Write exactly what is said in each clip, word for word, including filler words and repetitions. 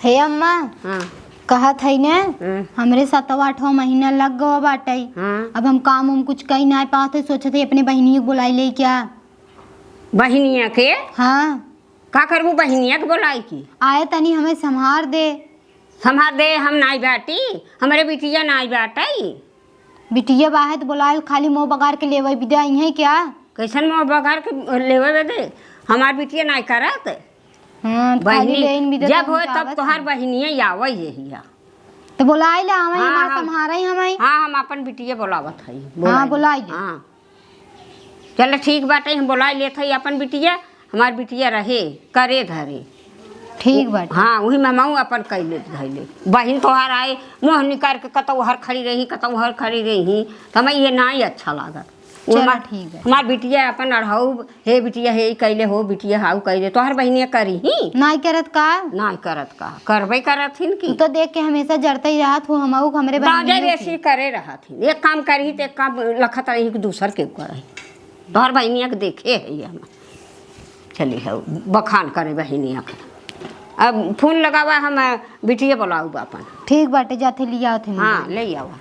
हे अम्मा, हाँ। कहत है ने, हाँ। हमरे सतवा आठवा महीना लग गवा बाटै। हाँ। अब हम काम उम कुछ कई नाहीं पावत है, सोचत है अपने बहिनिया के बोलाई ले क्या। बहिनिया के? हाँ। का करबू बहिनिया के बोलाई की? आए तनी हमें संभार दे। संभार दे, हम नाई बाटी, हमरे बिटिया नाई बाटै। बिटिया बाहे त बोलाए, खाली मुँह बगार के लेवे बिदा आई है क्या? कैसन मुँह बगार के लेवे बदे? हमार बिटिया नाई करत। हाँ, त खाली बहिनी, लेन बिदा जब तो होए तब आवत तोहार है। बहिनिया आवै यही है। त बोलाई ला, आवै हाँ, हमार हम संभारै हमै। हाँ, हम अपन बिटिया बोलावत है, हाँ, बोलाई। बोलाई ले। हाँ। चल ठीक बाटे, हम बोलाई लेत है अपन बिटिया, हमार बिटिया रहे, करे धरे। ठीक बाटे। हाँ, वही में मऊ अपन कैले धैले। बहिन तोहार आए, मुँह निकार के कतौ हर खड़ी रही, कतौ हर खड़ी रही, त हमें ये नाई अच्छा लागत। वो चलो हमार, ठीक है। हमार बिटिया अपन अढ़ऊ, हे बिटिया, हे ई कैले हो, बिटिया हाउ कैले, तोहार बहिनिया करी ही? नाई करत का? नाई करत का? करबे करत हिन की। तू तो देख के हमेशा जरते ही रहत हो, हमऊ हमरे बहिनिया के। बेसी करे रहत हिन। एक काम करी त एक काम लखत रही कि दूसर के करे। तोहर बहिनिया के देखे है हम। चली है, बखान करे बहिनिया के। अब फोन लगावा, हम बिटिया बोलाऊ अपन। ठीक बाटे, जाते लिया थे हाँ, ले आवा।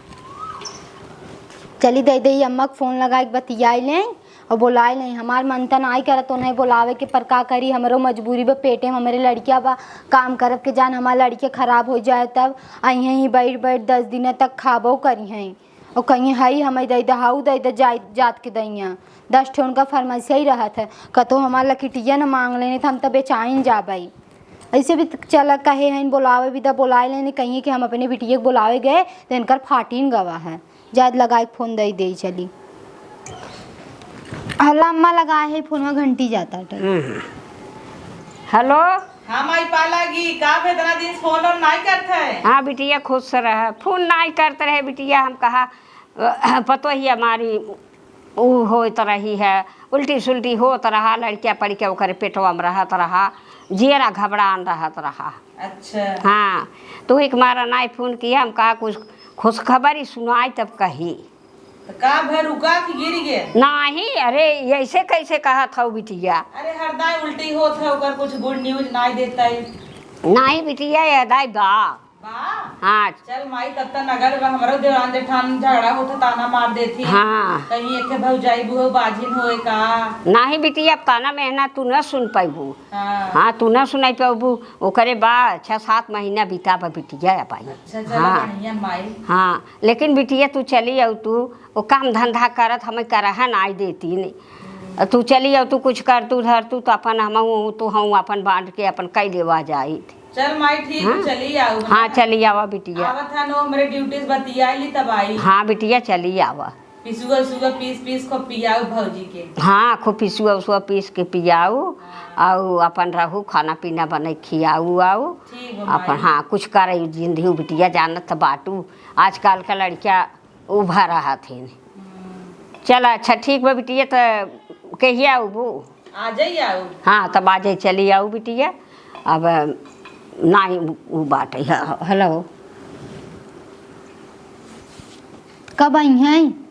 चली दे दे अम्मा के फोन लगाए के बतियाई लें और बोलाए लें। हमार मन त नाई करत उन्हें बोलावे के, पर का करी, हमरो मजबूरी बा, पेटे में हमरे लड़किया बा, काम करब के जान हमार लड़किया खराब हो जाए तब। अइहें ही बैठ बैठ दस दिन तक खाबो करी हैं। और कहीं हई हमें दे दे, हाउ दे दे, जाई, जात के दैया। दस ठे उनका फरमाइश ही रहत है, कतो हमार लकिटिया न मांग लेने, त हम त बेचाइन जाबई। ऐसे भी चल कहे हैं, बोलावे भी त बोलाए लेने, कहीं कि हम अपने बिटिया के बोलावे गए, त इनकर फाटिन गवा है। जात लगाए के फोन दे दे चली। हला अम्मा लगाए है, फोनवा घंटी जाता है। हम्म। हेलो। हाँ माई पालागी, का बे इतना दिन से फोन ओन नाई करत है? हाँ बिटिया, खुश रह। फोन नाई करत रहे बिटिया, हम कहा, अ, पतो ही हमारी ऊ होत रही है, उल्टी सुल्टी होत रहा, लड़किया पड़ के ओकरे पेटवा में रहत रहा, जियरा घबरान रहत रहा। अच्छा। हाँ, तो एक मारा नाई फोन किया, हम कहा कुछ खुशखबरी सुनाई तब कही। तो का भर रुका कि गिर गए? नाही, अरे ऐसे कैसे कहत हौ बिटिया? अरे हरदाई उल्टी होत है, ओकर कुछ गुड न्यूज नाई देता है। नाही बिटिया, ये दाई बा। बा? हाँ। चल माई, तब तक नगर में हमरो देवरान जेठान झगड़ा होत है, ताना मार देती। हाँ। कहीं एक भौजाई बुहो बाझिन होए का? नाही बिटिया, अब ताना मेहना तू न सुन पैबू। हाँ। हाँ, तू न सुनाई पैबू, ओकरे बा छह सात महीना बीता बा बिटिया अब आई। अच्छा, चलो हाँ। बढ़िया माई। हाँ, लेकिन बिटिया तू चली आऊ, तू वो काम धंधा करत हमें करहा नाई देती नहीं। तू चली आऊ, तू कुछ कर तू धर तू तो अपन हम तू हम अपन बांट के अपन कई लेवा जाई। चल माई, ठीक, हाँ? चली आऊ। हाँ, चली आवा बिटिया। आवत है नो, हमरे ड्यूटी से बतिया ली तब आई। हाँ बिटिया, चली आवा। पिसुआ उसुआ पीस पीस खूब पियाऊ भौजी के। हाँ, खूब पिसुआ उसुआ पीस के पियाऊ, हाँ। आऊ अपन रहू, खाना पीना बने खियाऊ आऊ। ठीक बा अपन माई। हाँ, कुछ करे जिंदगी बिटिया, जानत बाटू आजकल का लड़किया उभा रहत हैं। हम्म। चला, अच्छा, ठीक बा बिटिया, त कहिया आउबू? आजै आऊ। हाँ, तब आजै चली आऊ बिटिया। अब नाई उ बाटे। ह-, हेलो। कब आई हैं?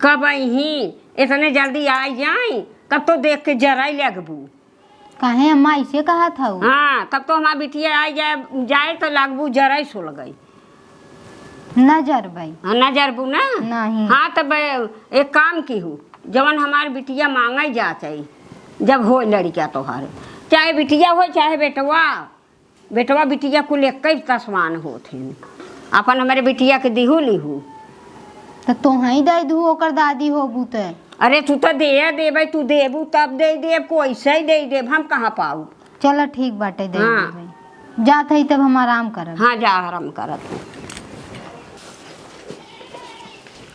कब आई ही? इतने जल्दी आई जाई, तब तो देख के जराई लगबू। काहे अम्मा ऐसे कहत हऊ? हाँ, तब तो हमार बिटिया आई जाए, जाए तो लगबू जराई सो लगई। न जरबई। हाँ, न जरबू ना? नहीं। हाँ, तब एक काम किहू, जवन हमार बिटिया मांगई जात है, जब होए लड़किया तोहार, चाहे बिटिया होए, चाहे बेटवा, बेटवा बिटिया कुल एक ही तसमान होत हैं। अपन हमरे बिटिया के दिहू लिहू। त तोहई दे दू ओकर दादी होबू त। अरे तू त दे देबे, तू देबू तब दे देब, कोई से ही दे देब, हम कहाँ पाऊ? चलो ठीक बाटे, दे हाँ। देबे। जात हई तब हम आराम करब। हाँ, जा आराम करत हई।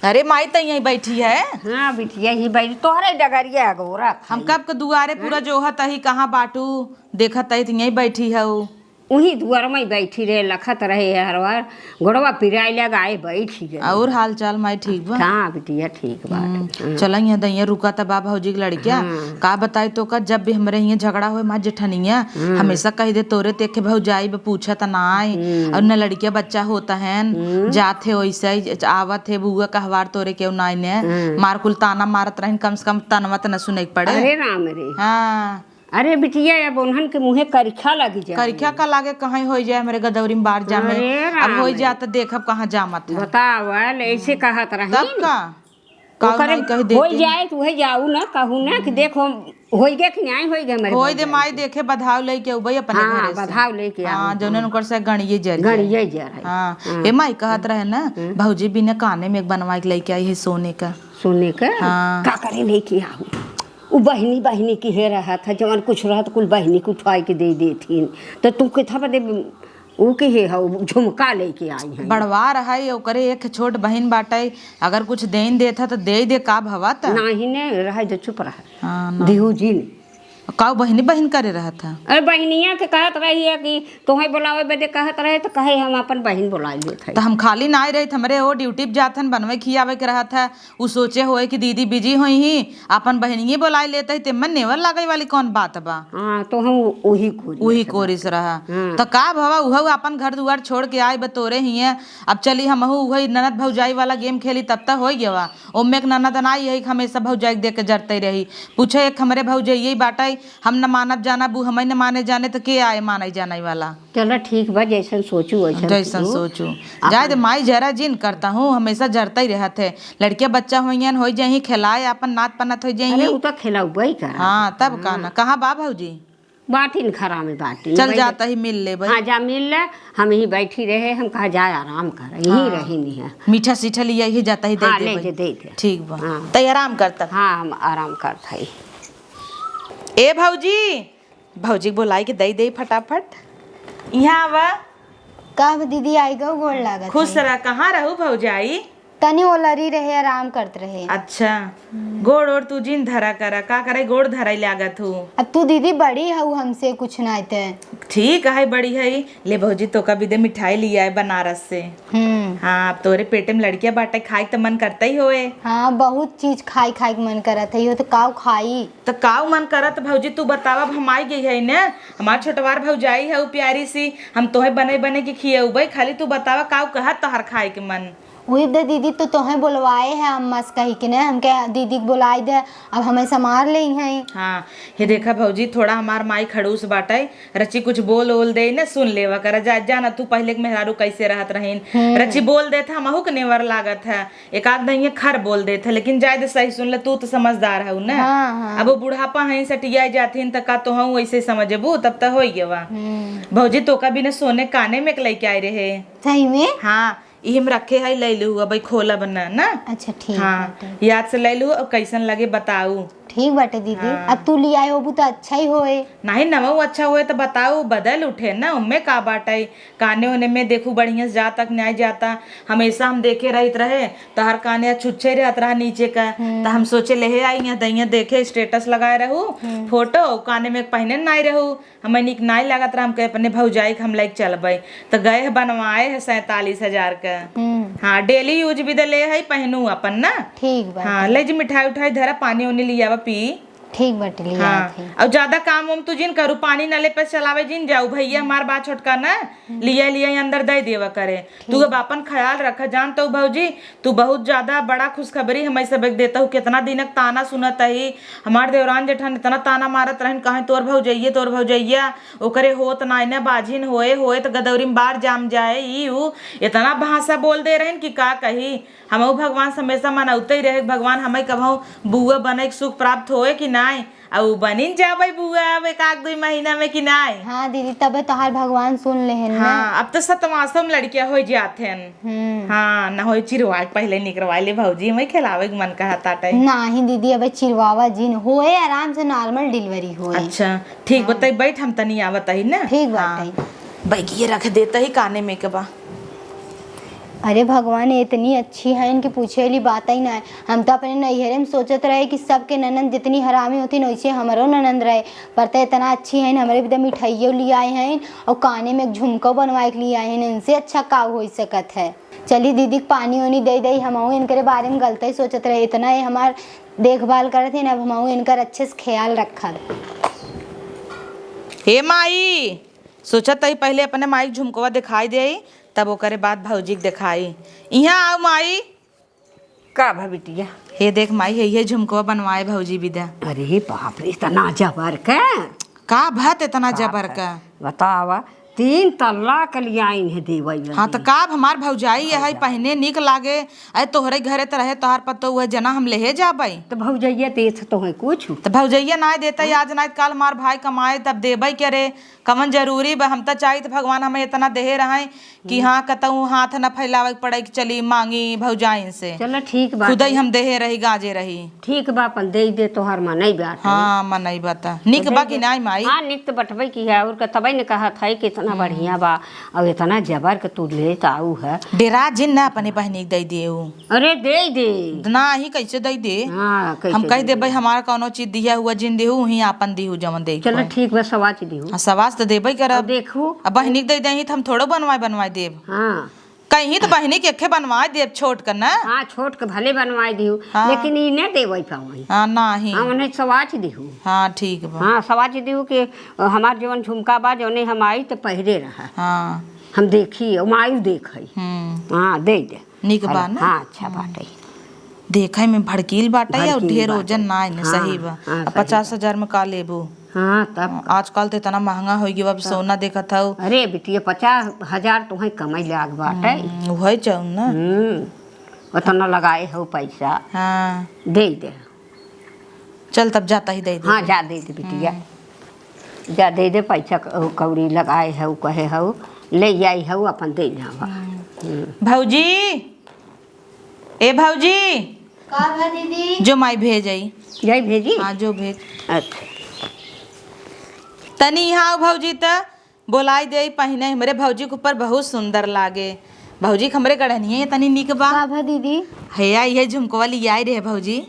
अरे माई त यहीं बैठी है। हाँ बिटिया, ही बैठी, तोहरे डगरिया अगोरत हम हई। कब के दुआरे पूरा हाँ? जोहत अही, कहाँ बाटू, देखत अही त यहीं बैठी है। उही दुआर में बैठी रहे, लखत रहे हर बार, गोड़वा पिराए लगा, आए बैठी गए। और हाल चाल माई ठीक बा? हाँ बिटिया, ठीक बा। हम्म, हाँ। चला यहाँ दैया रुका त बा भौजी के लड़किया। हाँ। का बताई तो का, जब भी हमरे हियाँ झगड़ा होए, माँ जेठनिया हम्म। हमेशा कह दे, "तोरे तेखे भौजाई बा, पूछत ना आए।" हम्म। और न लड़किया बच्चा होता है, हम्म। जात है वैसे ही, आवत है बुआ कहवार तोरे केहू नाई ने। हम्म। मार कुल ताना मारत रहिन, कम से कम तनवा त न सुने के पड़े। अरे राम रे। हाँ। अरे बिटिया, अब उन्हन के मुँहे करिखा लगी जाए। करिखा का लागे, कहीं होइ जाए हमरे गदौरी में बार जामे। अरे अब राम होइ रे। जाए त देखब कहाँ जामत है। बतावल, ऐसे कहत रही। तब का? का ओकरे माई कह देती? होइ जाए त उहे जाऊ ना, कहू ना कि देखो, होइ गे कि नाहीं होइ गे हमरे होई दे भौजाई माई के। देखे, बधाव लेके अउबई अपने हाँ, घरे से। बधाव लेके हाँ, आऊ। जौने ओकर से गणिये जर गए। गणिये जर है। हाँ। हाँ। ए माई कहत रहे ना, हम्म। भौजी बिना काने में एक बनवा के लेके आई है सोने का। सोने का? हाँ। का करे लेके आऊ? उ बहिनी, बहिनी की हे रहत है, जवन कुछ रहत कुल बहिनी के उठवाई के दे देथिन। तो तू किथा बदे उ के हे हऊ, झुमका लेके आई हैं। बड़वा रहई, ओकरे एक छोट बहिन बाटई, अगर कुछ देन देत ह त देइ दे, का भवा त? नाही ने, रहे दे, चुप रह। हाँ, ना। दिहू जी ने। का बहिनी बहिन करे रहत ह? अरे बहिनिया के कहत रही है कि तोहे बुलावे बदे कहत रहे त कहे हम अपन बहिन बुलाई लेत हई। त हम खाली ना आई रही, हमरे ओ ड्यूटी पे जात हन, बनवे खियावे के रहत है, उ सोचे होए कि दीदी बिजी होई ही, आपन बहिनिये बोलाए लेत ही, तेमन नेवर लागई वाली कौन बात बा? हाँ, तो हम उही कोरी उही से कोरी बात से रहा। हाँ। त का भवा, उहउ आपन घर दुआर छोड़ के आए बा तोरे हिये। अब चली हमहू उहई ननद भौजाई वाला गेम खेली, तब त होई गवा। ओम्मे एक ननद ना आई है कि हमेशा भौजाई के देख के जरते रही। पूछे एक हमरे भौजाइये बाटई, हम न मानब जानब, उ हमई न माने जाने, त के आए माने जाने वाला? चला ठीक बा, जैसन सोचू वैसन जैसन करू। सोचू। आपन जाए दे माई, जरा जिन करता हूँ, हमेशा जरता ही रहत है। लड़के बच्चा होइहन, होई जाही खेलाए, आपन नात पनत होई जाही। अरे, उ तो खेलउबई करत। हाँ, तब का ना। कहाँ बा भौजी? बाटिन घरा में बाटिन। चल बैठ जाता ही मिल लेबे। हाँ, जा मिल ले, हम यहीं बैठी रहे, हम कहा जाए आराम कर, यहीं हाँ। रही नहीं है। मीठा सीठा लिया ही जाता ही दे हाँ, देबे। ले जे, दे दे। ठीक बा। हाँ। तई आराम करता। हाँ, हम आराम करता ही। ए भौजी, भौजी के बोलाई के दई दे फटाफट। यहाँ आवा। का हो दीदी, आई गऊ, गोड़ लागत खुश है। रह। कहाँ रहू भौजाई? तनी ओलरी रहे, आराम करत रहे। अच्छा, हम्म। गोड़ ओड़ तू जिन धरा करा, का करे गोड़ धराई लागत हूँ। अब तू दीदी बड़ी हऊ हमसे, कुछ ना ते। ठीक है, बड़ी है। ले भौजी, तोका बिदे मिठाई लियाए बनारस से। हम्म। हाँ, अब तोरे पेटे में लड़किया बाटे, खाए के त मन करता ही होए। हाँ, बहुत चीज खाई खाई के मन करत है, यो तो काऊ खाई। त काऊ मन करत भौजी, तू बतावा, अब हम आई गई है ने, हमार छोटवार भौजाई है उ प्यारी सी, हम तोहे बने बने के खियउबे, खाली तू बतावा काऊ कहत तोहर खाए के मन। उही दे दीदी, तो तोहे बोलवाए है अम्मा से कही के ने, हमके दीदी के बोलाई दे, अब हमें संभार लेई है। हाँ, हे देखा भौजी, थोड़ा हमार माई खड़ूस बाटे, रची कुछ बोल ओल दे ने, सुन लेवा करा, जा, जा ना तू पहले के मेहरारू कैसे रहत रहीन, हम्म। रची बोल देत हमहू के नेवर लागत है। एक आध दहिये खर बोल देत है, लेकिन जाए दे, सही सुन ले, तू तो समझदार हऊ ना। हाँ, हाँ। अब वो बुढ़ापा है, सटिया जाथिन, त का तोहू वैसे समझबू, तब त होई गवा। हम्म। भौजी, तोका बिना सोने काने में एक लइके आए रहे। सही में? हाँ, इही में रखे है, ले लू, अब खोलब न, ना। अच्छा, ठीक हाँ, बाटे। याद से ले लू, अब कैसन लगे बताऊ। ठीक बाटे दीदी, हाँ। अब तू लियाए होबू त अच्छा ही होए। नहीं, नवऊ अच्छा होए त बताऊ, बदल उठे ना, उम्मे का बाटे। काने ओने में देखू बढ़िया से जाता कि नाई जाता। हमेशा हम देखे रहित रहे, तहर काने छुच्छे रहत रहा नीचे का। हम्म। त हम सोचे लेहे आई, यहाँ दइया देखे status लगाए रहू, हम्म। फोटो, काने में पहने नाई रहू। हमें नीक नाई लागत रहा, हम कहे अपने भौजाई के हम लइके चलबे। त गए है बनवाए है सैंतालीस हजार का। हम्म। हाँ, daily use भी दे ले है, पहनू अपन ना। ठीक बा, हाँ, ठीक। ले जी मिठाई उठाई धरा, पानी ओनी लियावा पी। ठीक बाटे, लिया हाँ, थे। और ज्यादा काम वाम तू जिन करू, पानी नले पे चलावे जिन जाऊ, भैया हमार बा छोटका ना, हम्म। लिया, लिया, अंदर दे देवा करे। तू ठीक। अब अपन ख्याल रखा, जान तो भौजी, तू बहुत ज्यादा बड़ा खुशखबरी हमें सबक देता हूँ। कितना दिन के ताना सुनत ही, हमार देवरान जेठान इतना ताना मारत रहन, कहें तोर भौजैया, तोर भौजैया, ओकरे होत नाई ने, बाझिन होए, होए त गदौरी में बार जाम जाए, ई ऊ इतना भाषा बोल दे रहन कि का कही। हमहू भगवान से हमेशा मनौते ही रहे, भगवान हमें कबहू बुआ बने के सुख प्राप्त होए कि नाय। आ उ बनिन जाबे बुआ अब एक आध दुई महीना में कि नाय। हाँ दीदी, तबे तोहार भगवान सुन लेहेन ना। हाँ, अब तो सतमासो में लड़किया हो जात हेन। हम्म। हाँ, न होई चिरवा के पहले निकरवा ले भौजी, हमें खिलावे के मन कहत ताटे। नाही दीदी, अबे चिरवावा जिन, होए आराम से normal delivery होए। अच्छा, ठीक हाँ। बताई, बैठ, हम तनी आवत ही ना। ठीक हाँ। बाटे। बैगिये रख देता ही काने में के बा। अरे भगवान, ये इतनी अच्छी है, इनकी पूछे वाली बात ही ना है। हम तो अपने नैहरे में सोचत रहे कि सबके ननद जितनी हरामी होती न, वैसे हमरो ननद रहे, पर तो इतना अच्छी है, हमरे भी तो मिठाइयों ले आए हैं और काने में एक झुमको बनवाए के लिए आए हैं, इनसे अच्छा का हो सकत है। चली दीदी के पानी उनी दे दे, हम इनके बारे में गलत ही सोचत रहे, इतना ये हमार देखभाल करत हैं, अब हम इनकर अच्छे से ख्याल रखब। हे माई, सोचत ही पहले अपने माई के झुमकवा दिखाई दे, तब ओकरे बाद भौजी के दिखाई। यहाँ आओ माई। का भा बिटिया? हे देख माई, हे, हे झुमकवा बनवाए भौजी बिदा। अरे बाप रे, इतना जबर के? का भत इतना का जबर भत? का? बतावा, तीन तल्ला के लियाइन है देवई हाँ, त बदे। का अब हमार भौजाई है, भौजाई। पहने निक लागे। अरे तोहरे घरे त रहे तोहार पतोह, उहे जना हम लेहे जाबई। त भौजैया देत तोहे कुछ? त भौजैया नाय देतई, आज नाय त काल हमार भाई कमाए तब देबई करे। कवन जरूरी बा? हम त चाहित भगवान हमें इतना देहे रहई कि हम्म। हाँ, कतहूँ हाथ न फैलावे के पड़े कि चली मांगी भौजाइन से। चलो ठीक बा। खुदई हम देहे रही, गाजे रही। ठीक बा, अपन देइ दे, तोहार मनई बाटे। हाँ, मनई बा त। निक बा कि नाई माई? हाँ, निक त बटबे की है, और का तबई न कहत है कि इतना हम्म। बढ़िया बा, और इतना जबर के तू लेत आऊ है। डेरा जिन ना अपने बहनी के दे देऊ। अरे देइ दे। नाही, कैसे दे दे? हाँ, कैसे हम कह दे दे दे? भाई, हमारा कौनो चीज दिया हुआ जिन देहू, वहीं आपन देहू जवन दे चलो के। ठीक बा, सवाच देहू। हाँ, सवाच त देबे करब। अब देखू। अब बहिनी के दे देही त हम थोड़ो बनवाए, बनवाए देब। हाँ। कहीं त बहिनी के एके बनवाए देब, छोट के ना। हाँ, छोट के भले बनवाए देहू, हाँ। लेकिन ई न देवे पावई। हाँ, नाही। हाँ, उन्हें सवाच देहू। हाँ, ठीक बा। हाँ, सवाच देहू कि हमार जवन झुमका बा, जौने हम आई त पहिरे रहा। हाँ। हम देखी, हम आयु देखई। हम्म। हाँ, दे दे। निक बा ना? हाँ, अच्छा हम्म। बाटे। देखै में भड़कील बाटे और भड़कील ढेर बाटे। ओजन नाई ने, हाँ, सही बा। हाँ, अब सही पचास हजार बा। में का लेबू? हाँ, तब हाँ, का। आजकल त इतना महंगा होइ गयो, अब हाँ। सोना देखत हऊ। अरे बिटिया, पचास हजार तोहे कमाई लाग बाटे। हम्म, उहे चाहूँ ना। हम्म, ओतना लगाए हऊ पैसा। हाँ। देइ दे। चल तब जाता ही देइ दे। हाँ, जा देइ दे बिटिया। हम्म। जा देइ दे, पैसा क-, कौड़ी लगाए हऊ, कहे हऊ, लेइ आई हऊ, अपन देइ जावा। हम्म। हम्म। भौजी, ए भौजी। का बा दीदी? जो माई भेज आई। जाई भेजी? हाँ, जो भेज। अच्छा। तनी इहाँ आउ भौजी त। बोलाई देई पहिने, हमरे भौजी के ऊपर बहुत सुंदर लागे। भौजी के हमरे गढ़निये तनी निक बा। का भा दीदी? हे आई, हे झुमकवा लियाई रहे भौजी।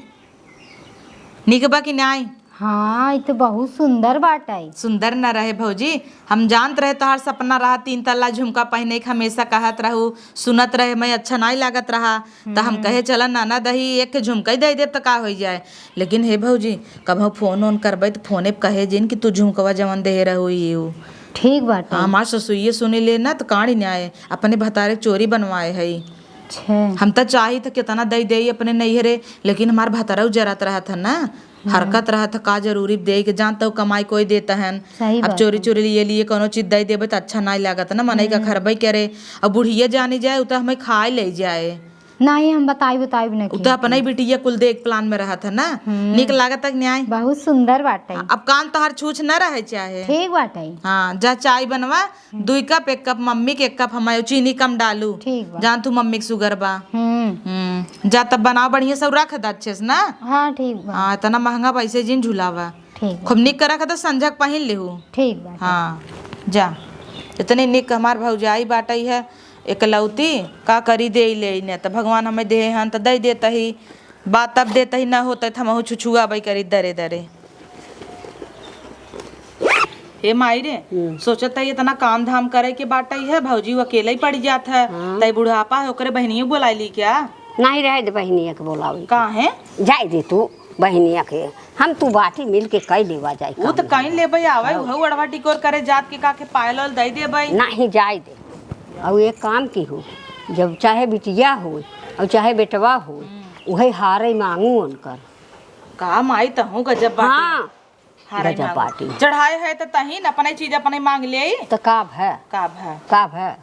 निक बा कि नाई? हाँ, ई त बहुत सुंदर बाटै। सुंदर न रहे भौजी, हम जानत रहे तोहार सपना रहा, तीन तल्ला झुमका पहिने के हमेशा कहत रहू, सुनत रहे, मैं अच्छा नाई लागत रहा, त हम हम्म। कहे चला ननद ही एक झुमका ही दे देब त का होइ जाए। लेकिन हे भौजी, कबहूँ फोन ओन करबै त फोने पे कहे जिन कि तू झुमकवा जवन देहे रहू ई ऊ। ठीक बाटे। हाँ, हमार ससुइये सुनी ले ना त काड़ी न्याय, अपने भतारे के चोरी बनवाए हई। छे। हम त चाही त केतना दई देई अपने नैहरे, लेकिन हमार भतारऊ जरत रहत है ना, हम्म। हरकत रहत है, का जरूरी देई के, जान तऊ कमाई कोई देत हन। सही अब बात चोरी है। चोरी लिए लिए कौनो चीज दई देबे त अच्छा नाई लागत ना, मनई का हम्म। खरबई करे। अब बुढ़िया जानी जाए, उ त हमें खाए ले जाए। नाही, हम बताई, बताई नहीं उ त अपने ही बिटिया कुल देख plan में रहत है ना। हम्म। निक लागत है कि न्याय? बहुत सुंदर बाटे। हाँ, अब कान तोहार छूछ न रहे चाहे। ठीक बाटे। हाँ, जा चाय बनवा, हम्म। दुई कप, एक कप मम्मी के, एक कप हमारे, चीनी कम डालू। ठीक बा। जान तू मम्मी के sugar बा। हम्म। हम्म, जा तब बनाओ बढ़िया से, रख द अच्छे से ना। हाँ, ठीक बा। हाँ, इतना महंगा पैसे जिन झुलावा। ठीक बा। खूब निक के रख द, संझक पहिन लेहू। ठीक बा। हाँ, जा। इतनी निक हमार भौजाई बाटई है। एकलौती का करी, देइ लेइ ने, त भगवान हमें देहे हन त दइ देतही, बात तब देतही, न होतै त हमहू छुछुआबै करी दरे दरे। हे माई रे, हम्म। सोचत है इतना काम धाम करे के बाटै है, भौजी उ अकेले ही पड़ जात है, हाँ। तै बुढ़ापा है, ओकरे बहिनियो बोलाइ ली क्या? नहीं, रहे दे बहिनिया के बोलावे। काहे? जाए दे तू। बहिनिया के हम तू बाटी मिल के कई लेवा जाए उ काम त कहीं धंधा। लेबै आवे, हाँ। उहउ अड़वा टिकोर करे जात के का के पायल ओल दई देबै। नहीं जाए दे। अउ एक काम की हो, जब चाहे बिटिया हो अउ चाहे बेटवा हो, हम्म। उहे हारे मांगू उनकर। का माई तहूँ गजब बाटी। हाँ, हारे गजब मांगू। बाटी। चढ़ाए है त तहीं न अपने चीज अपने मांग लेई। त का भै? का भै? का भै?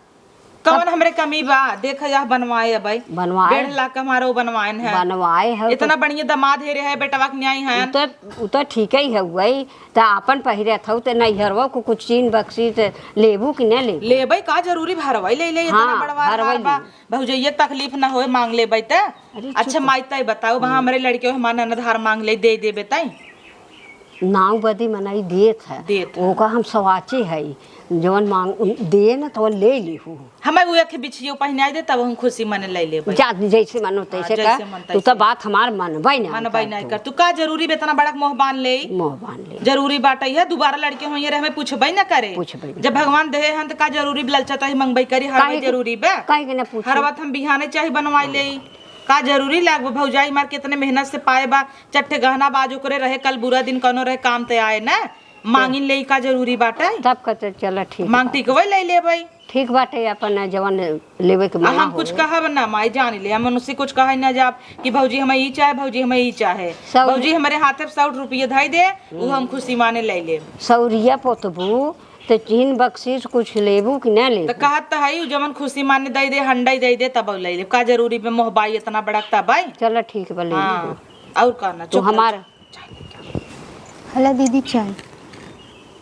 कवन हमरे कमी बा? देख, यह बनवाए अबै। बनवाए। डेढ़ लाख के हमारा वो बनवाएन है। बनवाए है इतना तो बढ़िया दामाद हेरे है, बेटवा के न्याय है। उ तो, उ तो ठीक ही है, वही तो आपन पहिरत हऊ, तो नैहरवा को कुछ चीन बक्सी तो लेबू कि न लेबू? लेबै का जरूरी, भरवाई ले ले, इतना हाँ, बड़वा भरवाई हार बा। ले। भौजैया के तकलीफ न होए, मांग लेबै त। अरे, अच्छा, चुप। माई, तै बताओ, वहाँ हम्म। हमरे लड़के हमार ननद हार मांग ले, दे देबे तै? नाव बदी मनई देत है। देत है। ओका हम सवाचे है, जवन मांग, दे न तवन ले लिहू। हमें वो एक बिछियो पहिनाई दे, तब हम खुशी मने ले लेबै। जा, जैसे मनो हाँ, तैसे जैसे कर, मन तू तो तैसे। बात हमार मनबै ना मनबै कर नहीं तू। कर। तू का जरूरी बे इतना बड़ा मोह बांध ले? मोह बांध ले। जरूरी बात है, दोबारा लड़के होइए रहे, हमें पूछबै न करे। पूछबै न जब करे। भगवान देहे हन, त का जरूरी ललचत ही मंगबै करी, हर काहे वही के, जरूरी बे? काहे के ना पूछू? हर बात हम बिहाने चाही बनवाई ले। का जरूरी लागबे भौजाई मार के इतने मेहनत से पाए बा, चट्टे गहना बाज ओकरे रहे, कल बुरा दिन कौनो रहे काम ते आए ना, मांगिन ले का जरूरी बाटे? तब कहते चला ठीक मांग बाटे। टिकवे ले लेबै। ठीक बाटे, अपन जवन लेवे के आ, मना हम कुछ होए। कहब ना माई, जान ले, हम उनसे कुछ कहे ना जाब कि भौजी हमें ई चाहे, भौजी हमें ई चाहे। सौ भौजी हमारे हाथे पे सौ रुपये धई दे, वो हम खुशी माने ले ले। सौरिया पोतबू, तो चीन बख्शीश कुछ लेबू कि ना लेबू? तो कहत तो है, उ जवन खुशी माने दे दे, हंडई दे दे, तब ले ले। का जरूरी बे मोहबाई इतना बड़ा तब आई? चलो ठीक बा, ले हाँ, लेबू। और का ना, तो चुप रह। हमार हला दीदी चाय।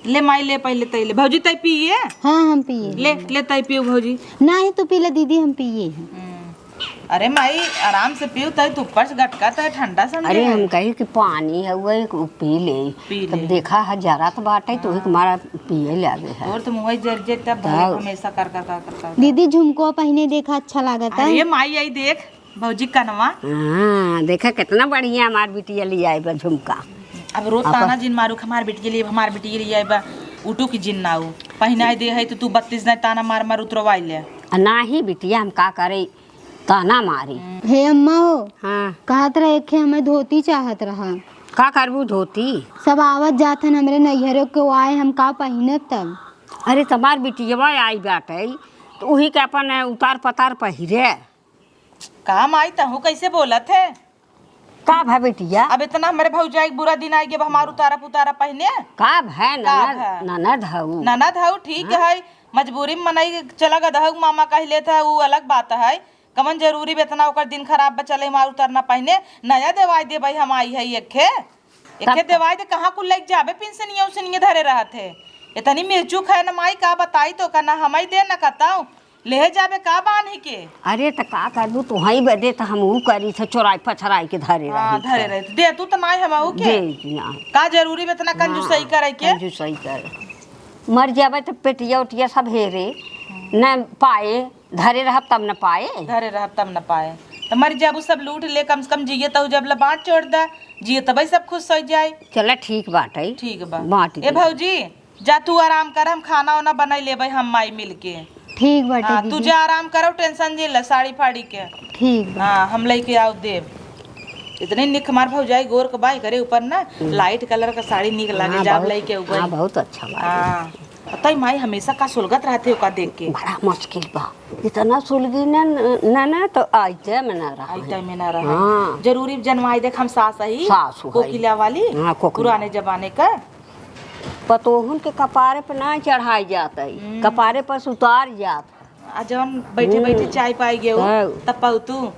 ले माई, ले पहले तई ले। भौजी तई पिए? हाँ, हम पिए। ले, ले तई पियो भौजी। नाही, तू पी ले दीदी, हम पिए हैं। हम्म। अरे माई, आराम से पियो, तई तू ऊपर से गटका, तई ठंडा समझे अरे, है। हम कही कि पानी है, वो एक पी ले। पी तब ले। देखा है, जरा तो बाटे, तू ही हाँ। तुम्हारा पिए लागे है। और तुम वही जर जे तब तब। भले हमेशा कर, कर, कर, कर, कर। दीदी, झुमको पहने देखा, अच्छा लागत है। अरे माई, आई देख, भौजी कनवा। हाँ, देखा कितना बढ़िया हमार बिटिया ले आए बा झुमका। अब रोज अपन ताना जिन मारू, हमार बिटिया ले, हमार बिटिया ले आए बा, उठू की जिन नाऊ। पहिनाई दे है तो तू बत्तीस दाई ताना मार मार उतरवाई ले। आ नाही बिटिया, हम का करे, ताना मारी। हे अम्मा हो, हाँ। कहत रहे एक हमें धोती चाहत रहा। का करबू धोती? सब आवत जात हन हमरे नैहरों के, आए हम का पहिनब तब? अरे तुम्हार बिटिया आई बाटे, तो उही के अपन उतार पतार पहिरे। का माई, तहू कैसे बोलत है? का भा बिटिया? अब इतना हमरे भौजाई के बुरा दिन आई गया, अब हमार उतारा पुतारा पहिने? का भा का ननद, भा? ननद हऊ। ननद हऊ, ठीक हाँ। है, मजबूरी में मनई चला गदहू मामा कह लेत है, उ अलग बात है। कवन जरूरी बे इतना ओकर दिन खराब बा, चले हमार उतार ना पहिने, नया देवाई दे भाई, हम आई है एक खे, एक तब खे का? देवाई दे, कहाँ कुल लेके जाबे, पिनसनिया उसनिया धरे रहत है। इतनी मिर्चू खाए न माई, का बताई तो का, ना हमई दे न कताऊ, ले जाबे का बान्ही के? अरे, त का करबू, तुहई बदे त हम ऊ करी थे, चोराई पछराई के धरे हाँ, रही धरे थे। रही थे। दे तू त नाई हमहू के। दे ना। का जरूरी बे इतना कंजूसई हाँ, करे के? कंजूसई कर। मर जाबे त पेटिया उटिया सब हेरे, न पाए, धरे रहब तब न पाए। धरे रहब तब न पाए। त मर जाबू सब लूट ले, कम से कम जिए तऊ जब ले बाँट छोड़ दा, जिए तबई सब खुश हो जाए। चला ठीक बाटे। ठीक बा। बाँट ए दे। भौजी, जा तू आराम कर, हम खाना वाना बनाई लेबै हम माई मिल के। ठीक बाटे हाँ, तू दीदी। जा आराम करो, tension जिन ले साड़ी फाड़ी के। ठीक बा। हाँ, हम लइके आउ देब। इतने निक हमार भौजाई गोर के बाई करे ऊपर ना, हम्म। Light colour का साड़ी निक लागे, हाँ, जाब बहुत, लइके ऊपर। हाँ, बहुत अच्छा लागे। हाँ। पता ही माई हमेशा का सुलगत रहते ओका देख के। बड़ा मुश्किल बा। इतना सुलगी न, न, न, न, तो आइते में ना रहा। आइते में ना रहा। हाँ। जरूरी जनवाई देख हम सास ही। सास हई। कोकिला वाली। हाँ, कोकिला। पुराने जमाने का। पतोहुन के कपारे पे ना चढ़ाई जात है, हम्म। कपारे पर से उतार जात। आ जवन बैठे बैठे हम्म। चाय पाई गए, तब। तब पाऊ तू।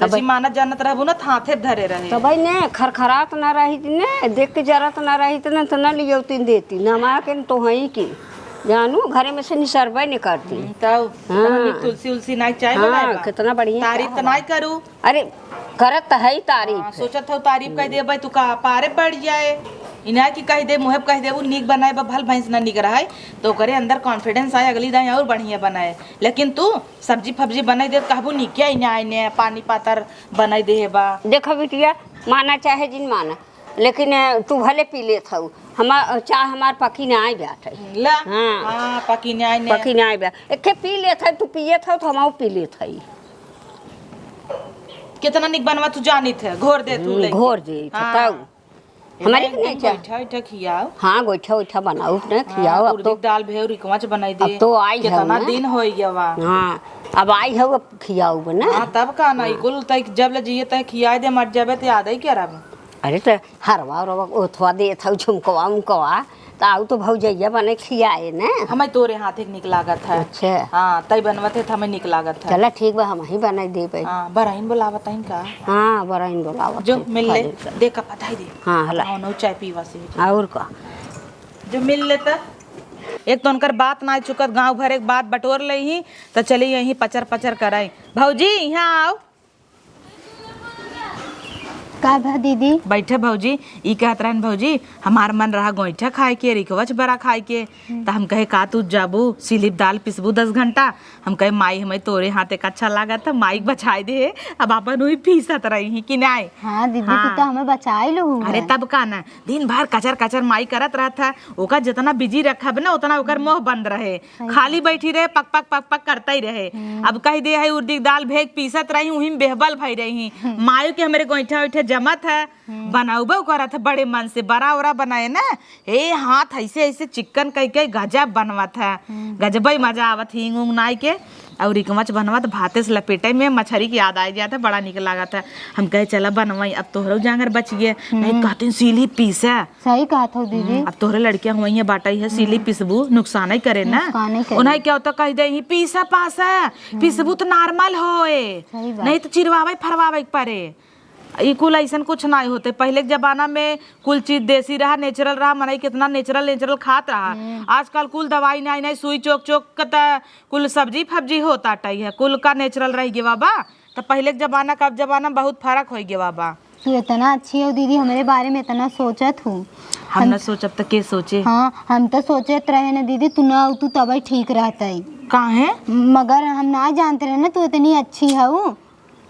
तब जैसी मानत जानत रहबू ना, त हाथे धरे रहे। तब ने खरखरात ना रही ने, देख के जरत ना रही ने, तो ना लियो तीन देती, नमा के न तो हई की। जानू, घरे में से निसरबे नहीं करती। हम्म, तब हाँ। तुलसी उलसी ना चाय हाँ, बनाए बा। कितना बढ़िया तारीफ चाय तो बा। ना करू। अरे, करत त है तारीफ। हाँ, सोचत हौ तारीफ कह देबै, तू का पारे पड़ जाए। इना कि कह दे, मुँहे पे कह दे, "उ नीक बनाए बा, भल भैंस ना नीक रहे", तो ओकरे अंदर confidence आए, अगली दाई और बढ़िया बनाए। लेकिन तू सब्जी फब्जी बनाई दे, कहबू, "नीक है, इने आइने पानी पातर बनाई दे बा।" देखो बिटिया, माना चाहे जिन माना, लेकिन, अ, तू भले पी लेत हऊ, हमार, चाह हमार पकी ना आई बाटे। ला। हाँ। हाँ, पकी ना आई ने। पकी ना आई बा। एके पी लेत है, तू पियत हऊ, तो हमहू पी लेत हई। कितना निक बनवा तू जानित है, घोर दे तू हम्म, लइके। घोर दे, हाँ। तब। हमारे एक के नहीं दिन चाह। गोइठा ओइठा खियाओ। हाँ, गोइठा ओइठा बनाओ, अपने हाँ, खियाओ, अब उर्दी तो। दाल भेव रिकवच बनाई दे। अब तो आई है कितना ना। दिन होई गया बा। हाँ, अब आई है, अब खियाओ ना। हाँ, तब का ना, हाँ। कुल तई जब ले जिए तई खियाए दे, मर जाबे तो याद ही क्या रहा। अरे, तो हरवा उरवा ओथवा देत हऊ, झुमकवा उमकवा, त आऊ तो भौजैया बने खियाए ने। हमें तोरे हाथे के निक लागत है। अच्छा। हाँ, तई बनवत है त हमें निक लागत है। चला ठीक बा, हमही बनाई देबे। हाँ, बरहिन बोलावत हईन का? हाँ, बरहिन बोलावत जो है। मिल ले, खाली कर। दे कप हटाई दे। हाँ, हला। हाँ, नौ चाय पीवा से। और का? जो मिल लेता। एक तो उनकर बात ना चुकत, गाँव भर एक बात बटोर ले ही, त चली यहीं पचर पचर कराई। भौजी, यहाँ आओ। का भा दीदी? बैठे भौजी, ई कहत रहन भौजी, हमार मन रहा गोइठा खाए के, रिकवच बरा खाए के, हम्म। त हम कहे, "का तू जाबू, सिलिप दाल पिसबू दस घंटा?" हम कहे, "माई, हमें तोरे हाथे का अच्छा लागत है, माई के बचाए दे, अब आपन उही पीसत रही ही कि नाय?" हाँ दीदी, तू हाँ। तो हमें बचाए लो हुआ। अरे तब का ना, दिन भर कचर कचर माई करत रहत है, ओका जितना busy रखब ना, उतना ओकर मुँह बंद रहे। सही खाली बात। बैठी रहे, पक पक पक पक करता ही रहे। हम्म। अब कह दे है उर्दी के दाल भेग पीसत रही, उही में बेहबल भई रही। हम्म। मायू के हमरे गोइठा ओइठा जमत है, हम्म। बनउबउ करत है बड़े मन से, बड़ा ओरा बनाए ना, ए हाथ ऐसे ऐसे चिक्कन कइ के गजब बनवत है, हम्म। गजबइ मजा आवत हींग उंग नाइ के। अउर इकमच बनवत भाते से लपेटे में मछरी के याद आइ जात है, बड़ा निक लागत है। हम कहे चला बनवाई, अब तोहरो जांगर बच गए, नहीं हम्म। कहतिन सीली पीसे। सही कहत हो दीदी। हम्म, अब तोहरे लड़किया हुआइया बाटइ है, सीली हम्म। पिसबू, नुकसानइ करे ना। नुकसानइ करे। उन्हें क्या होता कहि देइहीं पीसा पासा, हम्म। पिसबू त normal होए, सही बात। नहीं त चिरवावइ फरवावइ के परे। ई कुल अइसन कुछ नाहीं होते। पहिले के जमाना में कुल चीज देसी रहा, natural रहा, मनई केतना natural, natural खात रहा। हम्म। आजकल कुल दवाई नाहीं, नाहीं, सुई चोक चोक के त कुल सब्जी फब्जी होत आटइ है, कुल का natural रहि गवा बा। त पहिले के जमाना का अब जमाना में बहुत फरक होइ गवा बा। तू एतना अच्छी हो दीदी, हमरे बारे में एतना सोचत हू। हम हम न सोचब त के सोचे? हाँ, हम त सोचत रहे न दीदी, तू ना तू तबइ ठीक रहतइ। काहे? मगर हम ना जानत रहे न तू एतनी अच्छी हऊ।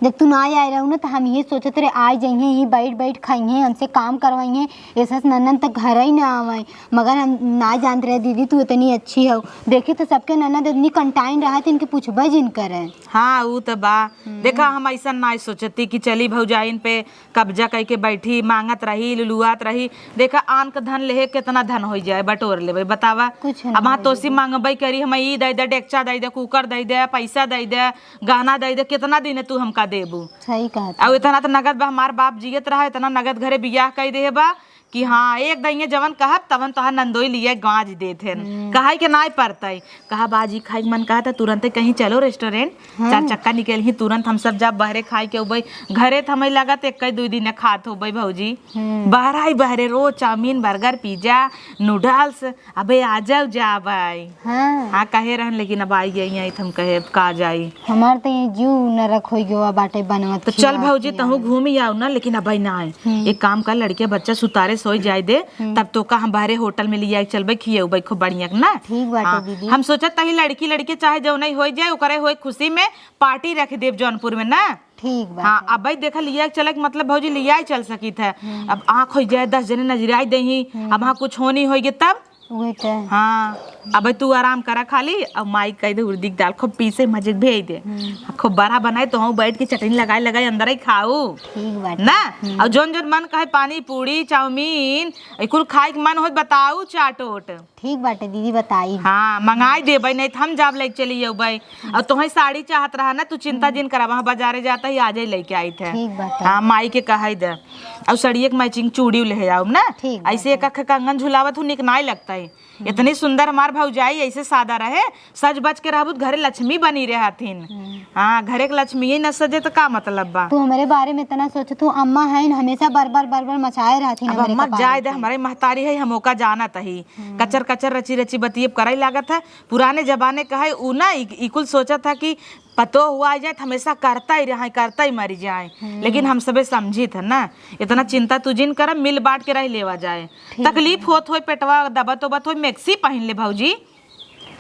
जब तू ना आए रहू ना, त हम इहे सोचत रहे, आइ जइहें, यहीं बैठ बैठ खइहें, हमसे काम करवइहें, ऐसा ननद त घरइ ना आवइ। मगर हम ना जानत रहे दीदी, तू एतनी अच्छी हऊ। देखी त सबके ननद एतनी कंटाइन रहत, इनके पूछबइ जिन करे। हाँ, ऊ त बा। हम्म। देखा, हम अइसन नाहीं सोचती कि चली भौजाइन पे कब्जा कइके बैठी, मांगत रही, लुलुआत रही। देखा, आन क धन लेहे केतना धन होइ जाए, बटोर लेबइ, बतावा। कुछ अब ना हाँ होई तोसी दीदी। मांगबइ करी, हम ई दइ दे, डेकचा दइ दे, कुकर दइ दे, पइसा दइ दे, गहना दइ दे, केतना दिन तू हमका देबू? सही कहत अउ है। एतना त नगद बा, हमार बाप जियत रहा, एतना नगद घरे बियाह कइ देहे बा कि हाँ, एक दइये जवन कहब, तवन तोहार नंदोई लिए गाज देत हन। हम्म। कहइ के नाहीं परतइ। कहा, "बाजी, खाए के मन कहत है, तुरंते कहीं चलो restaurant, हाँ। चार चक्का निकलही, तुरंत हम सब जाब बहरे खाए के अउबइ।" घरे त हमइ लागत एक्कइ दुइ दिन खात होबइ भौजी। हम्म। बहराइ बहरे रोज chowmein, burger, pizza, noodles, अबे आ जाउ जाबइ। हाँ। हाँ, कहे रहन, लेकिन अब आइ गइ हैं, त हम कहे, अब का जाई। हमार त ये जीव नरक होइ गवा बाटइ बनवत त चल खियावत भौजी, तहूँ खियावत। घूमि आउ ना, लेकिन अबइ नाहीं। हम्म। एक काम कर, लड़के बच्चा सुतारे सोइ जाइ दे, हम्म। तब तोका हम बहरे होटल में लिआइ चलबइ, खियउबइ खूब बढ़िया के ना। ठीक बाटे हाँ, दीदी। हम सोचत तही लड़की लड़के चाहे जउनइ होइ जाए, ओकरे होइ खुशी में party रख देब जौनपुर में ना। ठीक बाटे। हाँ, अबइ देखा लिआइ चले के मतलब भौजी लिआइ चल सकित है। हम्म। अब आँख होइ जाए, दस जने नजराइ देही, हम्म। अब हाँ कुछ होनी होइ गे तब। उहे त। हाँ, अबइ तू आराम करा खाली, अब माई कहि दे उड़दी के दाल खूब पीसे मजे के भेज दे। हम्म। खूब बड़ा बनाए, तोहूँ बैठ के चटनी लगाए लगाए अंदरइ खाउ। ठीक बाटे। ना? हम्म। अउर जौन जौन मन कहे पानी पूरी, chowmein, ई कुल खाए के मन होत बताउ, चाट ओट। ठीक बाटे दीदी, बताई। हाँ, मंगाइ देबइ, नहीं त हम जाब लइके चली अउबइ। अउर तोहइ साड़ी चाहत रहा ना, तू चिंता हम्म। जिन करा, वहाँ बजारे जात ही, आजइ लइके आइत है। ठीक बाटे। हाँ, माई के कहइ दे। अउर सड़िए के matching चूड़ी लेहे आउब ना। ठीक बाटे। अइसे एक अख कंगन झुलावत हू, निक नाहीं लगतइ। हम्म। एतनी सुंदर हमार भौजाई अइसे सादा रहे, सज बज के रहबू त घरे लक्ष्मी बनी रहथिन। हम्म। हाँ, घरे के लक्ष्मी ही न सजे त का मतलब बा? तू हमरे बारे में एतना सोचत हू, अम्मा हइन, हमेसा बर बर बर बर मचाए रहथिन अब हमरे अम्मा के कपारे जाए दे, पे। हमरे महतारी है, हम ओका जानत ही। हम्म। कचर कचर रची रची बतिये करइ लागत है। पुराने जमाने का है, उ ना इ, इ कुल सोचत है कि पतोह हुआ आ जाए त हमेसा करतइ रहइ, करतइ मरि जाए। हम्म। लेकिन हम सबे समझित है ना, एतना चिंता तू जिन कर, मिल बाँट के रहि लेवा जाए। ठीक तकलीफ है। होत होइ, पेटवा दबत उबत होइ, maxi पहिन ले भौजी।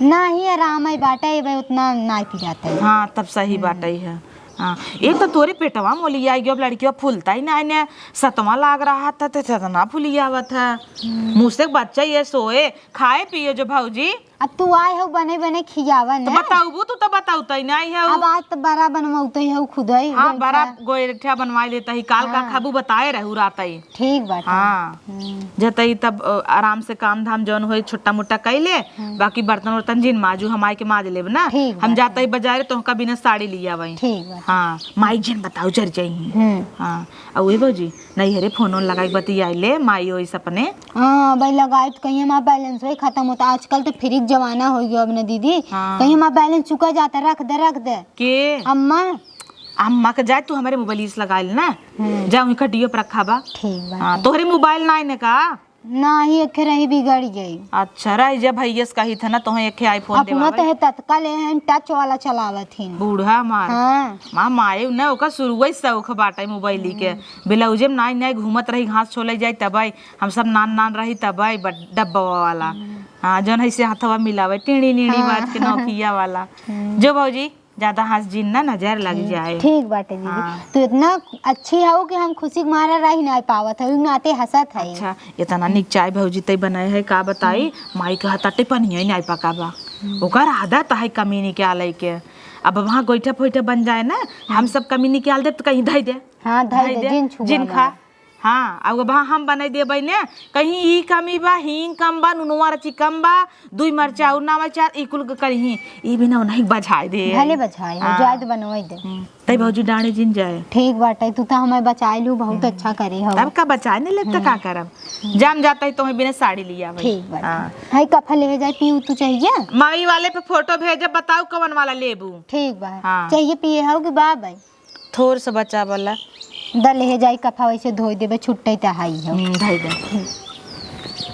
नाहीं, आराम है बाटइ, भाई उतना नाहीं पिरात है। हाँ, तब सही हम्म। बाटइ है। हाँ, एक त तोरे पेटवा मोली आइ गयो, अब लड़किया फूलतइ नाहीं ने, सतवाँ लाग रहा था, त सतना फुलियावत है। हम्म। मुँह से बच्चा ये सोए, खाए पिए जो भौजी। अब तू आए हो बने बने खियावा त ने। बताउबू, तू त बताउतइ नाहीं हो। अब आज त बड़ा बनवाउतइ हो खुदइ, हाँ, गोइठा। बड़ा गोइठा बनवाइ लेतही, काल का हाँ। खाबू बताए रहू रातइ। ठीक बाटे। हाँ। हम्म। जतई तब, अ, आराम से काम धाम जौन होई छोटा मोटा कइ ले, हम्म। बाकी बर्तन उर्तन जिन माजू, हम आइके माज लेब ना। ठीक हम बाटे। जातई बजारे तोहका बिना साड़ी लियावई। ठीक बाटे। हाँ, माई जिन बताओ जर जइहीं। हम्म। हाँ, अउ उहे भौजी, नैहरे फोन ओन लगाइके बतियाइ ले, माई ओई सपने। हाँ, भाई लगाई त कहीं हमार balance वही खतम होता। आजकल त free क जमाना होइ गयो अब न दीदी। हाँ। कहीं हमार balance चुका जाता, रख दे, रख दे। के? अम्मा। अम्मा के जाए, तू हमरे mobile से लगाइ ले ना। हम्म। जा, उनका Jio पर रखा बा। ठीक बा। हाँ, तोहरे mobile नाहीं न का? नाहीं, एखे रही बिगड़ गई। अच्छा, रह जा, भैया से कही थे ना, तोहे एखे iPhone अपना देवावे। तो है तत्काल है, touch वाला चलावत ही। बूढ़ा मार। हाँ। माँ, माए न, ओकर शुरुए से शौक बाटे mobile के। हम्म। Blouse में नाई नाई घूमत रही, घास छोले जाई तबे, हम सब नान नान रही तबे, ब-, डब्बा वाला। हम्म। हाँ, जौन है से हथवा मिलावे, टीड़ी नीड़ी हाँ। बाज के नौकिया वाला। हम्म। जो भौजी, ज्यादा हंस जिन ना, नजर लग हम्म, जाए। ठीक बाटे दीदी। हाँ। तू इतना अच्छी हऊ कि हम खुशी के मारे रह नाहीं पावत हई, नाते हंसत हई। अच्छा, इतना निक चाय भौजी तई बनाए है, का बताई, हम्म। माई के हाथ अटे पनिया ही नाहीं पका बा। हम्म। ओकर आदत है कमीनी के आलई के। अब वहाँ गोइठा फोइठा बन जाए ना, हम सब कमी निकाल दे तो कहीं धई दे। हाँ, धई धई दे, दे, जिन छुआ जिन ना। खा। हाँ, अब वहाँ हम बनाई देबै ने, कहीं ई कमी बा, हींग कम बा, नुनवा रची कम बा, दुई मरचा और ना चार, ई कुल कहीं, ई बिना नहीं बझाए दे। भले बझाए, हाँ। जाए तो बनवाई दे। हम्म, तई भौजी डांडे जिन जाए। ठीक बाटे, तू तो हमें बचाए लू, बहुत अच्छा करे हो। तब का बचाए नहीं लेब तो का करब? जाम जाता ही तो बिना साड़ी लिया भाई। ठीक बाटे। हाँ। हाय, कफा ले जाए, पीऊ तू चाहिए? माई वाले पे फोटो भेजे, बताओ कवन वाला लेबू? ठीक बा। हाँ। चाहिए पिए हो कि बा भाई? थोर से बचा वाला। द ले जाई, कफा वैसे धोई देबे, छुट्टे त हाई हो। हम्म, धोई दे।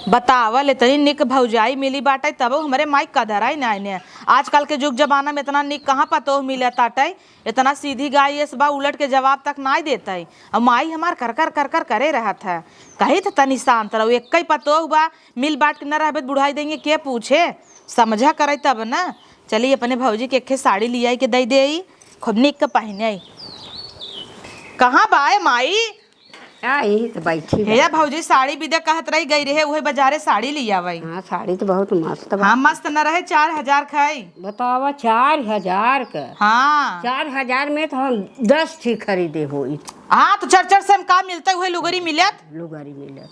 बतावा ले तनी निक भौजाई मिली बाटे, तब हमरे माई कदर आई ना ने। आजकल के जुग जमाना में इतना निक कहाँ पतोह मिले ताटे, इतना सीधी गाय एस बा, उलट के जवाब तक नाई देते। अब माई हमार कर कर कर कर करे रहत है, कही त तनी शांत रहो, एक ही पतोह बा, मिल बांट के न रहबे त बुढ़ाई देंगे के पूछे, समझा करे तब न। चली अपने भौजी के एक ठे साड़ी लियाई के दे दे, खूब निक के पहिने। कहाँ बाए माई? आ, यही तो बैठी हे बा। या भौजी, साड़ी बिदे कहत रही गई रहे, उहे बाजारे साड़ी लियावई। हाँ, साड़ी तो बहुत मस्त बा। हाँ, मस्त न रहे, चार हजार खाई। बतावा, चार हजार का? हाँ। चार हजार में तो हम दस ठी खरीदे होई। हाँ, तो चार चार से हम का मिलते, उहे लुगरी मिलत। लुगरी मिलत।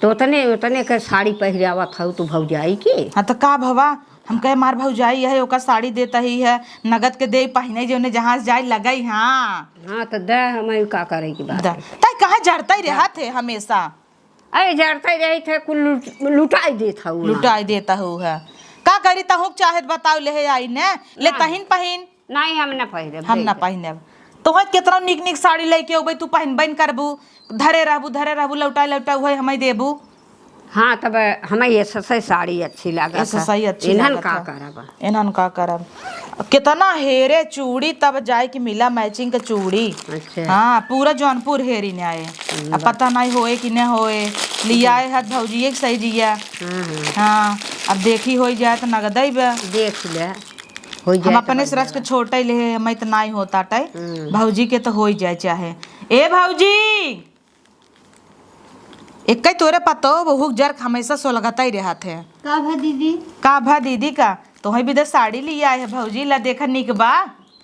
तो ओतने, ओतने के साड़ी पहिरावत हऊ तू भौजाई के। हाँ, तो का भवा, हम कहे, "मार भौजाई है, ओका साड़ी देता ही है, नगद के दे, पहिने जौने जहाँ से जाए लगई।" हाँ। हाँ, तो दे, हमें का करे के बात द। है? तै काहे जरता ही रहत है हमेशा? अरे, जरता ही रही थे, कुल लुट-, लुटाई देत हऊ ना। लुटाई देता हऊ है। का करी, तहूँ के चाहे त बताओ, ले आई ने, ले ना। तहिन पहिन। नहीं, हम ना पहिरब, हम ना देख। पहिनब। तोहे केतना निक निक साड़ी लइके अउबे, तू पहिनबे न करबू, धरे रहबू, धरे रहबू, लौटाए लौटाए उहे हमें देबू। हाँ, तब हमें ये ससई साड़ी अच्छी लागत है। ये ससई अच्छी इन्हन लागत का है। करब? इन्हन का करब? केतना हेरे चूड़ी, तब जाए के मिला matching के चूड़ी। अच्छा। हाँ, पूरा जौनपुर हेरी ने आए। हम्म, अब बा- पता नहीं होए कि न होए, लियाए हत भौजिए के सही जिया। हाँ, हाँ। हाँ, अब देखी होई जाए तो नगदई बा। देख ले। हो जाए हम तो अपने से बढ़िया रच के बा। छोटे ले है, हमें तो नाई होता टाई। हम्म। भौजी के तो हो ही जाए चाहे। ए भौजी, एक ही तोरे पतो, बहुत जर हमेशा सोलगता ही रहत है। का भा दीदी? का भा दीदी का? तोहे भी दे साड़ी लियाए है भौजी, ला देखा निक बा।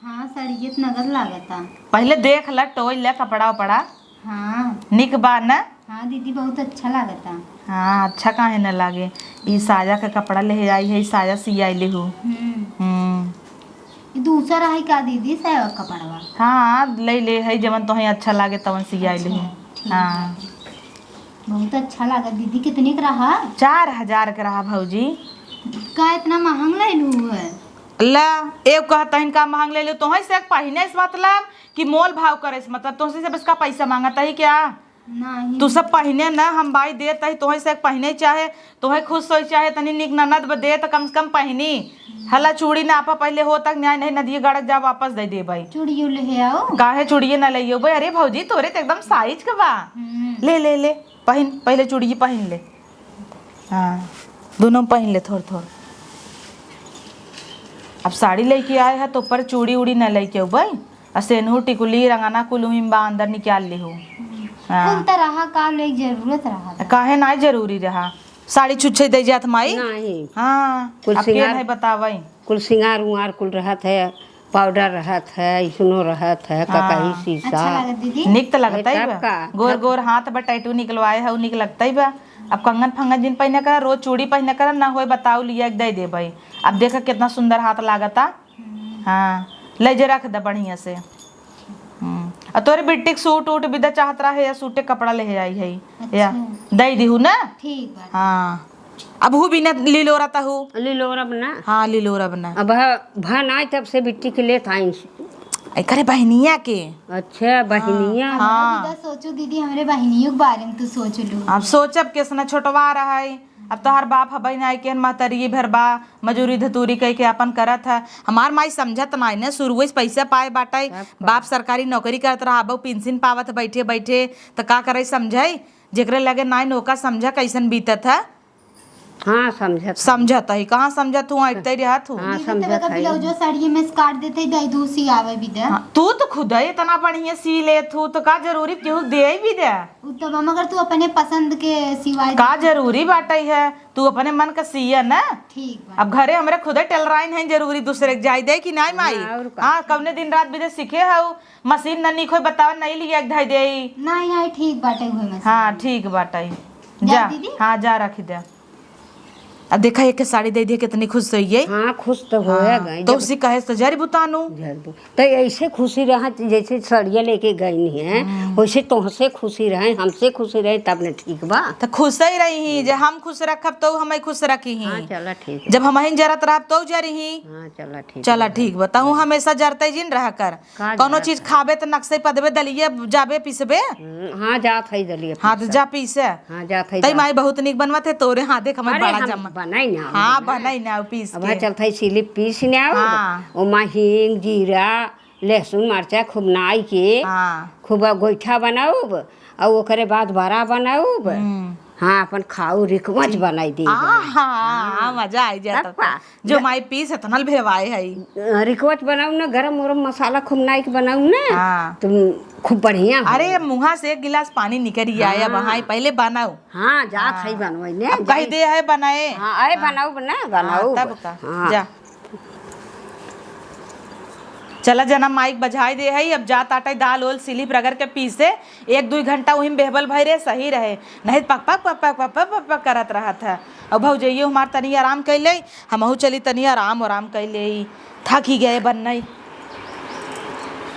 हाँ, साड़िये त नगद लागता। पहिले देख ला, टोई ला कपड़ा उपड़ा। हाँ। निक बा न? हाँ दीदी, बहुत अच्छा लागता। हाँ, अच्छा काहे न लागे? ई साया के कपड़ा लेहे आई है, ई साया सियाई लेहू। हम्म। हम्म। ई दूसरा है का दीदी, साया के कपड़वा? हाँ, ले ले है, जवन तोहे अच्छा लागे तवन सियाई अच्छा, लेहू। ठीक हाँ। बाटे। बहुत अच्छा लागत दीदी। कितने के रहा? चार हजार के रहा भौजी। का इतना महंग ले लू है? ला, एगो कहत हइन का महंग ले लू, तोहे से एक पहिने से मतलब कि मोल भाव करे से मतलब, तोहसे से बस का पैसा मांगत ही क्या? नहीं। तू सब पहिने न, हम बाई देत ही, तोहे से एक पहिने चाहे, तोहे खुश होई चाहे, तनी निक ननद ब दे त कम से कम पहिनी। हला चूड़ी ना आपा पहिले हो तक न्याय नहीं, नदिये गड़क जा, वापस दे दे भाई। चूड़ियो ले आओ। काहे चूड़िये ना ले अउबे? अरे भौजी, तोरे त एकदम साइज के बा। हम्म। ले, ले, ले, पहिन, पहिले चूड़िये पहिन ले। हाँ, दोनों पहिन ले थोड़ थोड़। अब साड़ी लेके आए है तो ऊपर चूड़ी उड़ी न लेके अउबे। आ सेनहू टिकुली रंगना कुल उही में बा, अंदर निकाल लिहू। हाँ। कुल त रहा का, ले जरूरत रहा था। काहे नाई जरूरी रहा? साड़ी छुच्छे दे जात माई। नहीं। हाँ, कुल अब के सिंगार, नहीं बतावई। कुल सिंगार उंगार कुल रहत है, पाउडर रहत है, इसनो रहत है, हाँ। ककही शीशा। अच्छा लागत दीदी। निक त लगता ही तब बा। का? गोर गोर हाथ बा, टैटू निकलवाए है, उ निक लगता ही बा। अब कंगन फंगन जिन पहिने करा, रोज चूड़ी पहिने करा, ना होए बताऊ लिया के दे दे भाई। अब देखा कितना सुंदर हाथ लागता। हम्म। हाँ, ले जे रख दे बढ़िया से। हम्म। आ तोरे बिट्टी के सूट उट भी दे चाहत रहे या सूटे कपड़ा ले आई है या अच्छा। दे दिहू ना? ठीक बा। हाँ, अब हु भी ना लिलोरा तहू। लिलोरब ना। हाँ, लिलोरब ना। अब भ-, भन आए तब से बिट्टी के लेत आई। एकरे बहनिया के। अच्छा, बहनिया। हाँ। हमारा दीदा सोचो दीदी, हमरे बहनियों के बारे में तू सोच लू। अब सोचब किसना छोटवा रहा है। अब तोहार बाप हबई नाई, केहन महतरिये भर बा, मजूरी धतूरी कइके आपन करत ह। हमार माई समझत नाई न, शुरुए से पैसा पाए बाटइ, तब का? बाप सरकारी नौकरी करत रहा, अब पेंशन पावत ह बैठे बैठे, त का करइ समझइ? जेकरे लगे नाई नौका समझा कइसन बीतत ह। हाँ, समझत हई। समझत हई, कहाँ समझत हूँ, अटते रहत हूँ। हाँ, दीदी, तब समझत का हई। ब्लाउजो साड़िये में से काट देते, दे दू सियावे भी दे। हाँ, तू तो खुद ही इतना बढ़िया सी लेत हूँ, तो का जरूरी केहू दे भी दे? उ तब हम, अगर तू अपने पसंद के सिवाए का दे। जरूरी बाटे है, तू अपने मन का सिया ना। ठीक बा। अब घरे हमरे खुदे टेलराइन है, जरूरी दूसरे के जाए दे कि नाई माई? ना, और का? हाँ, कौने दिन रात बिदे सीखे हऊ, मशीन न निक होई बतावा, नहीं लिया के धई देई। नहीं, नहीं, ठीक बाटे उहे मशीन। हाँ, ठीक बाटे। जा जा। दीदी। हाँ, जा रखी दे। अब देखा, एक साड़ी दे दिए, कितनी खुश होई है। हाँ, खुश तो होए हाँ, गई। तो जब उसी कहे तो जरी बुतानू। जरी बु-, तो ऐसे खुशी रहा जैसे सड़िया लेके गई है, हम्म। वैसे तोहसे खुशी रहे, हमसे खुशी रहे, तब न ठीक बा। तो खुश ही रही ही, जे हम खुश रखब तो हमें खुश रखी ही। हाँ, चला ठीक है। जब हम ही जरत रहब तो जरी ही। हाँ, चला ठीक चला बा। ठीक बा, तहूँ हाँ। हमेशा जरते जिन रहा कर। का कौनो जात चीज है? खाबे त नक्शे पदबे दलिये जाबे पीसबे। हम्म, हाँ, जात है दलिये हाँ, तो पीसे। जा पीसे। हाँ, जात है, तई जात। माई बहुत नीक बनवत है, तोरे हाथ देख हमें अरे, बड़ा हम जमा। बनाई ना, हाँ, बनाई। बनाई ना, पीस अब के। चलत है सिलिप पीस ने आओ। हाँ। ओमा हींग, जीरा, लहसुन, मरचा खूब नाई के, हाँ। खूब गोइठा बनाउब, और ओकरे बाद बड़ा बनाउब। हम्म। हाँ, अपन खाऊ रिकवच बनाई दे आ, जाए। हाँ, हाँ, मजा आई जाए तब तब। का? जो ज- माई पीस इतना भेवाए है। रिकवच बनाऊ ना, गरम उरम मसाला खूब नाइक बनाऊ ना, हाँ। तुम खूब बढ़िया हो। अरे, मुँहा से एक गिलास पानी निकल ही आया, हाँ। वहाँ पहले बनाऊ। हाँ, जात हाँ। है बनवाई ने, अब कही जाई। दे है बनाए। हाँ, अरे हाँ। बनाऊ ना, हाँ, बनाऊ। तब का। हाँ। जा। चला जना माइक बजाई दे है, अब जात आटे दाल ओल सिलिप रगड़ के पीसे, एक दुई घंटा उही में बेहबल भई रहे, सही रहे, नहीं पक पक पक पक पक पक पक पक करत रहत है। अब भौजइयो हमार तनी आराम कइ ले, हमहू चली तनी आराम आराम कइ ले, थक ही गए बन नहीं।